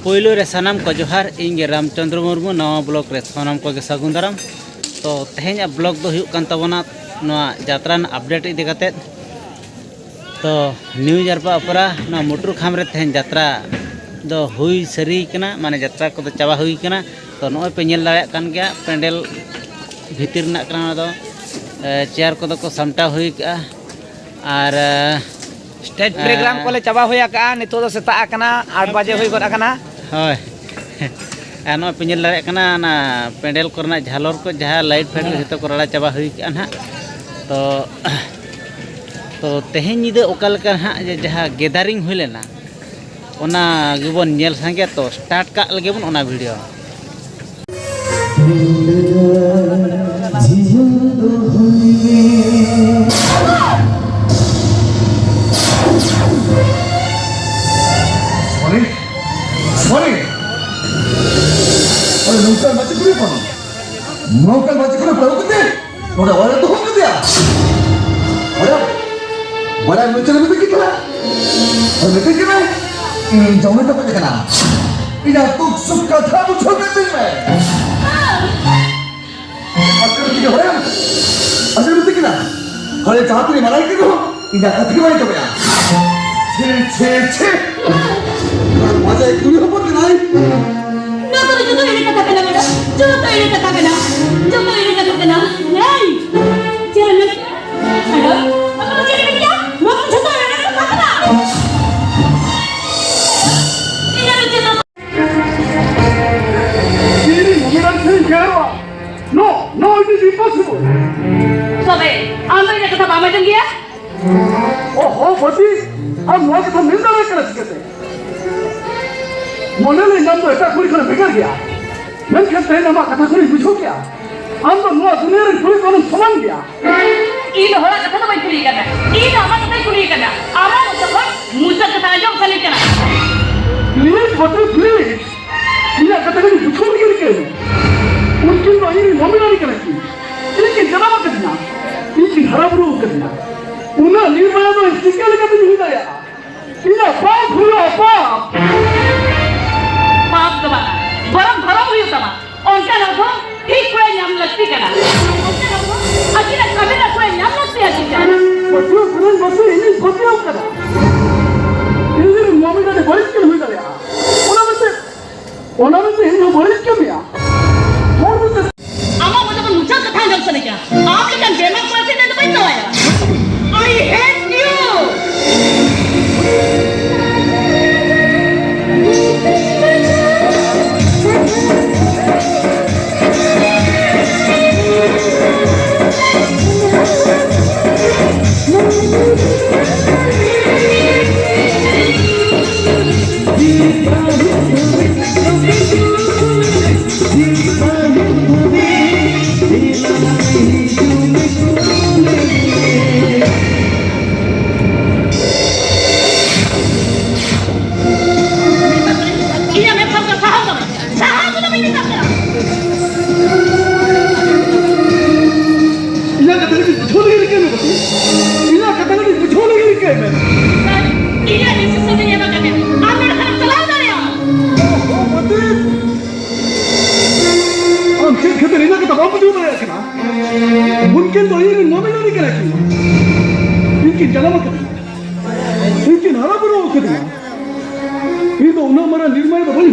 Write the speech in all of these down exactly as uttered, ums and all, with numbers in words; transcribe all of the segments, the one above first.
ᱯᱳᱭᱞᱳ ᱨᱮ ᱥᱟᱱᱟᱢ ᱠᱚ ᱡᱚᱦᱟᱨ, ᱤᱧ ᱜᱮ ᱨᱟᱢᱪᱚᱸᱫᱽᱨᱚ ᱢᱩᱨᱢᱩ, ᱱᱟᱣᱟ ᱵᱞᱚᱜ ᱨᱮ ᱥᱟᱱᱟᱢ ᱠᱚᱜᱮ ᱥᱟᱹᱜᱩᱱ ᱫᱟᱨᱟᱢ᱾ ᱛᱚ, ᱛᱮᱦᱮᱧᱟᱜ ᱵᱞᱚᱜ ᱫᱚ ᱦᱩᱭᱩᱜ ᱠᱟᱱ ᱛᱟᱵᱚᱱᱟ ᱱᱚᱣᱟ ᱡᱟᱛᱨᱟ ᱨᱮᱱᱟᱜ ᱟᱯᱰᱮᱴ ᱤᱫᱤ ᱠᱟᱛᱮᱫ᱾ ᱛᱚ, ᱱᱤᱭᱩ ᱡᱟᱨᱯᱟ ᱚᱯᱮᱨᱟ ᱱᱚᱣᱟ ᱢᱩᱴᱨᱩ ᱠᱷᱟᱢ ᱨᱮ ᱛᱮᱦᱮᱧ ᱡᱟᱛᱨᱟ ᱫᱚ ᱦᱩᱭ ᱥᱟᱹᱨᱤ ᱠᱟᱱᱟ, ᱢᱟᱱᱮ ᱡᱟᱛᱨᱟ ᱠᱚᱫᱚ ᱪᱟᱵᱟ ᱦᱩᱭ ᱠᱟᱱᱟ᱾ ᱛᱚ, ᱱᱚᱜᱼᱚᱭ ᱯᱮ ᱧᱮᱞ ᱫᱟᱲᱮᱭᱟᱜ ᱠᱟᱱ ᱜᱮᱭᱟ, ᱯᱮᱱᱰᱮᱞ ᱵᱷᱤᱛᱤᱨ ᱨᱮᱱᱟᱜ ᱠᱟᱱᱟ ᱚᱱᱟ ᱫᱚ᱾ ᱮ, ᱪᱮᱭᱟᱨ ᱠᱚᱫᱚ ᱠᱚ ᱥᱟᱢᱴᱟᱣ ᱦᱩᱭ ᱠᱟᱜᱼᱟ᱾ ᱟᱨ, ᱮ, ᱥᱴᱮᱡᱽ ᱯᱨᱳᱜᱨᱟᱢ ᱮ, ᱠᱚᱞᱮ ᱪᱟᱵᱟ ᱦᱩᱭ ᱟᱠᱟᱜᱼᱟ᱾ ᱱᱤᱛᱚᱜ ᱫᱚ ᱥᱮᱛᱟᱜ ᱟᱠᱟᱱᱟ, ᱟᱴ ᱵᱟᱡᱮ ᱦᱩᱭ ᱜᱚᱫ ᱟᱠᱟᱱᱟ᱾ ᱦᱳᱭ᱾ ᱟᱨ ᱱᱚᱜᱼᱚᱭ ᱯᱮ ᱧᱮᱞ ᱫᱟᱲᱮᱭᱟᱜ ᱠᱟᱱᱟ, ᱚᱱᱟ ᱯᱮᱱᱰᱮᱞ ᱠᱚᱨᱮᱱᱟᱜ ᱡᱷᱟᱞᱚᱨ ᱠᱚ, ᱡᱟᱦᱟᱸ ᱞᱟᱭᱤᱴ ᱯᱷᱟᱭᱤᱴ ᱠᱚ, ᱡᱚᱛᱚ ᱠᱚ ᱨᱟᱲᱟ ᱪᱟᱵᱟ ᱦᱩᱭ ᱠᱟᱜᱼᱟ ᱱᱟᱦᱟᱜ᱾ ᱛᱚ, ᱛᱚ, ᱛᱮᱦᱮᱧ ᱧᱤᱫᱟᱹ ᱚᱠᱟ ᱞᱮᱠᱟ ᱱᱟᱦᱟᱜ ᱡᱮ ᱡᱟᱦᱟᱸ ᱜᱮᱫᱟᱨᱤᱝ ᱦᱩᱭ ᱞᱮᱱᱟ, ᱚᱱᱟ ᱜᱮᱵᱚᱱ ᱧᱮᱞ ᱥᱟᱸᱜᱮᱭᱟ᱾ ᱛᱚ, ᱥᱴᱟᱨᱴ ᱠᱟᱜ ᱞᱮᱜᱮ ᱵᱚᱱ ᱚᱱᱟ ᱵᱷᱤᱰᱤᱭᱳ᱾ ᱥᱚᱱᱤ, ᱥᱚᱱᱤ, ᱟᱨᱮ ᱱᱚᱝᱠᱟᱱ ᱵᱟᱹᱪᱤ ᱠᱩᱲᱤ ᱦᱚᱯᱚᱱ, ᱱᱚᱝᱠᱟᱱ ᱵᱟᱹᱪᱤ ᱠᱩᱲᱤ ᱦᱚᱯᱚᱱ ᱟᱹᱜᱩ ᱠᱟᱛᱮ ᱱᱚᱰᱮ ᱚᱲᱟᱜ ᱨᱮ ᱫᱚᱦᱚ ᱠᱟᱫᱮᱭᱟ᱾ ᱚᱲᱟᱜ, ᱵᱟᱲᱟᱭ ᱢᱩᱪᱟᱹᱫ ᱨᱮ ᱢᱤᱛᱟᱹᱧ ᱠᱟᱱᱟ᱾ ᱟᱨ ᱢᱤᱛᱟᱹᱧ ᱠᱟᱱᱟᱭ, ᱤᱧ ᱡᱟᱶᱟᱭ ᱛᱟᱠᱚ ᱠᱟᱱᱟ᱾ ᱤᱧᱟᱜ ᱫᱩᱠ ᱥᱩᱠ ᱠᱟᱛᱷᱟ ᱵᱩᱡᱷᱟᱹᱣ ᱠᱟᱛᱤᱧ ᱢᱮ᱾ ᱟᱨ ᱠᱟᱹᱴᱤᱡ ᱦᱚᱲ, ᱟᱨ ᱢᱤᱛᱟᱹᱧ ᱠᱟᱱᱟ, ᱦᱚᱲ ᱡᱟᱦᱟᱸ ᱛᱤᱱᱟᱹᱜ ᱢᱟᱨᱟᱝ ᱠᱤᱱ ᱨᱮᱦᱚᱸ, ᱤᱧᱟᱜ ᱠᱟᱛᱷᱟ ᱜᱮ ᱵᱟᱭ ᱟᱸᱡᱚᱢᱮᱜᱼᱟ᱾ ᱪᱷᱮ, ᱪᱷᱮ, ᱪᱷᱮ᱾ ᱢᱟᱡᱟ ᱠᱩᱲᱤ ᱦᱚᱯᱚᱱ ᱠᱟᱱᱟᱭ᱾ ᱱᱚᱣᱟ ᱠᱚᱫᱚ ᱡᱚᱛᱚ ᱮᱲᱮ ᱠᱟᱛᱷᱟ ᱠᱟᱱᱟ, ᱢᱮᱰᱟᱢ᱾ ᱡᱚᱛᱚ ᱮᱲᱮ ᱠᱟᱛᱷᱟ ᱠᱟᱱᱟ᱾ ᱡᱚᱛᱚ ᱮᱲᱮ ᱠᱟᱛᱷᱟ ᱠᱟᱱᱟ᱾ ᱦᱮᱸ? ᱪᱮᱫ ᱮᱢ ᱢᱮᱱ ᱠᱮᱫᱟ? ᱦᱮᱞᱳ? ᱟᱢ ᱫᱚ ᱪᱮᱫ ᱮᱢ ᱢᱮᱱ ᱠᱮᱫᱟ? ᱱᱚᱣᱟ ᱠᱚ ᱡᱚᱛᱚ ᱮᱲᱮ ᱠᱟᱛᱷᱟ ᱠᱟᱱᱟ᱾ ᱤᱧ ᱟᱨ ᱪᱮᱫ ᱦᱚᱸ ᱤᱧ ᱢᱚᱢᱤ ᱴᱷᱮᱱ ᱤᱧ ᱠᱷᱮᱞᱳᱜᱼᱟ᱾ No, no, it is impossible. ᱛᱚᱵᱮ, ᱟᱢ ᱫᱚ ᱤᱧᱟᱹᱜ ᱠᱟᱛᱷᱟ ᱵᱟᱢ ᱟᱸᱡᱚᱢ ᱜᱮᱭᱟ? ᱳᱦᱳ, ᱵᱟᱹᱛᱤ, ᱟᱢ ᱱᱚᱣᱟ ᱠᱟᱛᱷᱟ ᱢᱮᱱ ᱫᱟᱲᱮᱭᱟᱜ ᱠᱟᱱᱟ ᱪᱤᱠᱟᱹᱛᱮ? ᱢᱚᱱᱮ ᱞᱮ ᱧᱟᱢ ᱫᱚ ᱮᱴᱟᱜ ᱠᱩᱲᱤ ᱠᱷᱚᱱ ᱵᱷᱮᱜᱟᱨ ᱜᱮᱭᱟ᱾ ᱢᱮᱱᱠᱷᱟᱱ ᱛᱮᱦᱮᱧ ᱟᱢᱟᱜ ᱠᱟᱛᱷᱟ ᱠᱷᱚᱱᱤᱧ ᱵᱩᱡᱷᱟᱹᱣ ᱠᱮᱜᱼᱟ, ᱟᱢ ᱫᱚ ᱱᱚᱣᱟ ᱫᱩᱱᱤᱭᱟᱹ ᱨᱮᱱ ᱠᱩᱲᱤ ᱠᱚ ᱠᱷᱚᱱᱮᱢ ᱥᱚᱢᱟᱱ ᱜᱮᱭᱟ᱾ ᱤᱧ ᱫᱚ ᱦᱚᱲᱟᱜ ᱠᱟᱛᱷᱟ ᱫᱚ ᱵᱟᱹᱧ ᱠᱩᱞᱤᱭᱮ ᱠᱟᱱᱟ, ᱤᱧ ᱫᱚ ᱟᱢᱟᱜ ᱠᱟᱛᱷᱟᱧ ᱠᱩᱞᱤᱭᱮ ᱠᱟᱱᱟ᱾ ᱟᱢᱟᱜ ᱢᱚᱪᱟ ᱠᱷᱚᱱ ᱢᱩᱪᱟᱹᱫ ᱠᱟᱛᱷᱟ ᱟᱸᱡᱚᱢ ᱥᱟᱱᱟᱧ ᱠᱟᱱᱟ᱾ Please, ᱵᱟᱹᱛᱤ, please. ᱤᱧᱟᱜ ᱠᱟᱛᱷᱟ ᱠᱟᱹᱴᱤᱡ ᱵᱩᱡᱷᱟᱹᱣ ᱞᱟᱹᱜᱤᱫ ᱨᱤᱠᱟᱹᱭ ᱢᱮ᱾ ᱩᱱᱠᱤᱱ ᱫᱚ ᱤᱧ ᱨᱮᱱ ᱢᱚᱢᱤ ᱨᱟᱱᱤ ᱠᱟᱱᱟ ᱠᱤᱱ᱾ ᱤᱧ ᱠᱤᱱ ᱡᱟᱱᱟᱢ ᱟᱠᱟᱫᱤᱧᱟ, ᱤᱧ ᱠᱤᱱ ᱦᱟᱨᱟ ᱵᱩᱨᱩ ᱟᱠᱟᱫᱤᱧᱟ᱾ ᱩᱱᱟᱹᱜ ᱱᱤᱨᱢᱟᱭᱟ ᱫᱚ ᱤᱧ ᱪᱤᱠᱟᱹ ᱞᱮᱠᱟᱛᱮᱧ ᱦᱩᱭ ᱫᱟᱲᱮᱭᱟᱜᱼᱟ? ᱤᱧᱟᱜ ᱯᱟᱯ ᱦᱩᱭᱩᱜᱼᱟ, ᱯᱟᱯ᱾ ᱚᱱᱟ ᱢᱮᱱᱛᱮ ᱤᱧ ᱦᱚᱸ ᱵᱟᱹᱲᱤᱡ ᱠᱟᱹᱢᱤᱭᱟ? ᱦᱚᱲ ᱢᱮᱱᱛᱮ ᱟᱢᱟᱜ ᱢᱚᱪᱟ ᱠᱷᱚᱱ ᱢᱩᱪᱟᱹᱫ ᱠᱟᱛᱷᱟ ᱟᱸᱡᱚᱢ ᱥᱟᱱᱟᱧ ᱠᱟᱱᱟ᱾ ᱟᱢ ᱞᱮᱠᱟᱱ ᱵᱮᱢᱟᱨ ᱠᱚᱲᱟ ᱴᱷᱮᱱ ᱫᱚ ᱵᱟᱹᱧ ᱫᱟᱣᱟᱭᱟ᱾ I hate you. ᱤᱧᱟᱹᱜ ᱢᱮᱫ ᱥᱟᱢᱟᱝ ᱠᱷᱚᱱ ᱥᱟᱦᱟᱜ ᱢᱮ᱾ ᱥᱟᱦᱟᱜ ᱢᱮ, ᱵᱟᱹᱧ ᱢᱮᱛᱟᱢ ᱠᱟᱱᱟ᱾ ᱤᱧᱟᱹᱜ ᱠᱟᱛᱷᱟ ᱠᱟᱹᱴᱤᱡ ᱵᱩᱡᱷᱟᱹᱣ ᱞᱟᱹᱜᱤᱫ ᱨᱤᱠᱟᱹᱭ ᱢᱮ ᱵᱟᱹᱵᱩ᱾ ᱤᱧᱟᱹᱜ ᱠᱟᱛᱷᱟ ᱠᱟᱹᱴᱤᱡ ᱵᱩᱡᱷᱟᱹᱣ ᱞᱟᱹᱜᱤᱫ ᱨᱤᱠᱟᱹᱭ ᱢᱮ᱾ ᱤᱧᱟᱹᱜ decision ᱤᱧ ᱮᱢ ᱟᱠᱟᱫ ᱢᱮᱭᱟ᱾ ᱟᱢ ᱱᱚᱰᱮ ᱠᱷᱚᱱᱮᱢ ᱪᱟᱞᱟᱣ ᱫᱟᱲᱮᱭᱟᱜᱼᱟ᱾ ᱚ, ᱵᱟᱹᱵᱩ᱾ ᱟᱢ ᱪᱮᱫ ᱠᱷᱟᱹᱛᱤᱨ ᱤᱧᱟᱹᱜ ᱠᱟᱛᱷᱟ ᱵᱟᱢ ᱵᱩᱡᱷᱟᱹᱣ ᱫᱟᱲᱮᱭᱟᱜ ᱠᱟᱱᱟ? ᱩᱱᱠᱤᱱ ᱫᱚ ᱤᱧ ᱨᱮᱱ ᱢᱟᱢᱤ ᱱᱟᱹᱱᱤ ᱠᱟᱱᱟ ᱠᱤᱱ᱾ ᱤᱧ ᱠᱤᱱ ᱡᱟᱱᱟᱢ ᱟᱠᱟᱫᱤᱧᱟ᱾ ᱤᱧ ᱠᱤᱱ ᱦᱟᱨᱟ ᱵᱩᱨᱩ ᱟᱠᱟᱫᱤᱧᱟ᱾ ᱤᱧ ᱫᱚ ᱩᱱᱟᱹᱜ ᱢᱟᱨᱟᱝ ᱱᱤᱨᱢᱟᱭ ᱫᱚ ᱵᱟᱹᱧ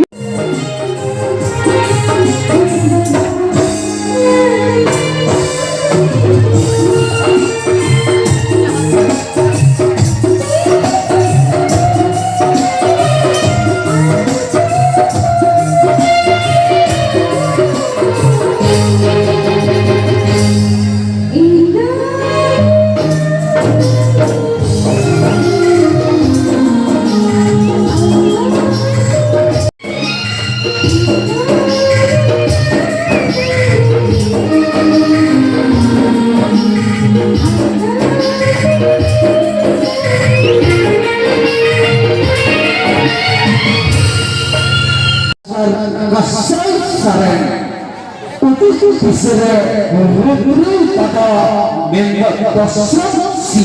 ᱟᱨ ᱠᱟᱥᱟᱭ ᱥᱟᱨᱮᱱ ᱩᱛᱩ ᱫᱤᱥᱟᱹ ᱨᱮ ᱨᱩᱯᱨᱩ ᱯᱟᱛᱟ ᱢᱮᱱᱫᱚ ᱫᱚᱥᱚᱱ ᱥᱤ᱾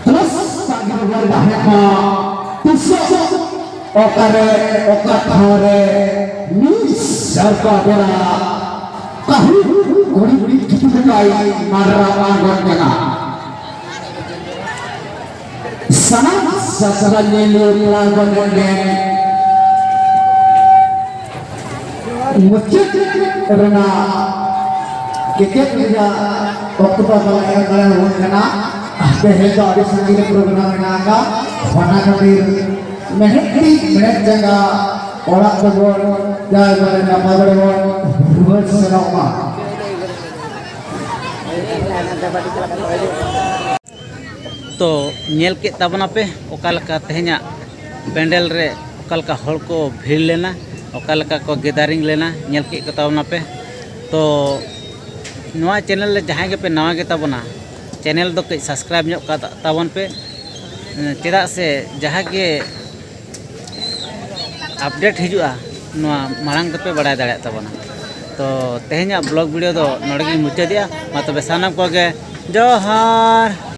ᱛᱚᱥ ᱛᱟᱺᱜᱤ ᱨᱮᱵᱚᱱ ᱛᱟᱦᱮᱸ ᱢᱟ, ᱛᱤᱥᱚᱜ ᱚᱠᱟᱨᱮ ᱚᱠᱟ ᱴᱷᱟᱶ ᱨᱮ ᱢᱤᱫ ᱥᱟᱨᱯᱟ ᱵᱮᱲᱟ ᱠᱟᱹᱦᱩ ᱠᱩᱲᱤ ᱠᱩᱲᱤ ᱜᱤᱫᱽᱨᱟᱹ ᱠᱟᱭ ᱢᱟᱰᱨᱟ ᱟᱬᱜᱚᱱ ᱠᱟᱱᱟ᱾ ᱥᱟᱱᱟᱢ ᱥᱟᱥᱨᱟ ᱧᱮᱞᱤᱭᱟᱹ ᱠᱚᱲᱟ ᱠᱚ ᱱᱚᱰᱮ ᱢᱩᱪᱟᱹᱫ ᱨᱮᱱᱟᱜ ᱠᱮᱪᱮᱫ ᱨᱮᱭᱟᱜ ᱚᱠᱛᱚ ᱫᱚ ᱮᱢ ᱫᱟᱲᱮᱭᱟᱵᱚᱱ ᱠᱟᱱᱟ᱾ ᱛᱮᱦᱮᱧ ᱫᱚ ᱟᱹᱰᱤ ᱥᱟᱺᱜᱤᱧ ᱨᱮ ᱯᱨᱳᱜᱨᱟᱢ ᱢᱮᱱᱟᱜ ᱟᱠᱟᱫ, ᱚᱱᱟ ᱠᱷᱟᱹᱛᱤᱨ ᱢᱮᱬᱦᱮᱫ ᱛᱤ ᱢᱮᱬᱦᱮᱫ ᱡᱟᱸᱜᱟ ᱚᱲᱟᱜ ᱛᱮᱵᱚᱱ ᱡᱟᱭ ᱵᱟᱲᱮ ᱱᱟᱯᱟᱭ ᱵᱟᱲᱮ ᱵᱚᱱ ᱨᱩᱣᱟᱹᱲ ᱥᱮᱱᱚᱜ ᱢᱟ᱾ ᱛᱚ ᱧᱮᱞ ᱠᱮᱫ ᱛᱟᱵᱚᱱᱟᱯᱮ ᱚᱠᱟ ᱞᱮᱠᱟ ᱛᱮᱦᱮᱧᱟᱜ ᱯᱮᱱᱰᱮᱞ ᱨᱮ ᱚᱠᱟ ᱞᱮᱠᱟ ᱦᱚᱲ ᱠᱚ ᱵᱷᱤᱲ ᱞᱮᱱᱟ, ᱚᱠᱟ ᱞᱮᱠᱟ ᱠᱚ ᱜᱮᱫᱟᱨᱤᱝ ᱞᱮᱱᱟ, ᱧᱮᱞ ᱠᱮᱫ ᱠᱚ ᱛᱟᱵᱚᱱᱟᱯᱮ᱾ ᱛᱚ ᱱᱚᱣᱟ ᱪᱮᱱᱮᱞ ᱨᱮ ᱡᱟᱦᱟᱸᱭ ᱜᱮᱯᱮ ᱱᱟᱣᱟ ᱜᱮ ᱛᱟᱵᱚᱱᱟ, ᱪᱮᱱᱮᱞ ᱫᱚ ᱠᱟᱹᱡ ᱥᱟᱵᱥᱠᱨᱟᱭᱤᱵ ᱧᱚᱜ ᱠᱟᱜ ᱛᱟᱵᱚᱱ ᱯᱮ, ᱪᱮᱫᱟᱜ ᱥᱮ ᱡᱟᱦᱟᱸ ᱜᱮ ᱟᱯᱰᱮᱴ ᱦᱤᱡᱩᱜᱼᱟ, ᱱᱚᱣᱟ ᱢᱟᱲᱟᱝ ᱛᱮᱯᱮ ᱵᱟᱲᱟᱭ ᱫᱟᱲᱮᱭᱟᱜ ᱛᱟᱵᱚᱱᱟ᱾ ᱛᱚ ᱛᱮᱦᱮᱧᱟᱜ ᱵᱞᱚᱜ ᱵᱷᱤᱰᱤᱭᱳ ᱫᱚ ᱱᱚᱰᱮ ᱜᱤᱧ ᱢᱩᱪᱟᱹᱫᱮᱜᱼᱟ᱾ ᱢᱟ ᱛᱚᱵᱮ ᱥᱟᱱᱟᱢ ᱠᱚᱜᱮ ᱡᱚᱦᱟᱨ᱾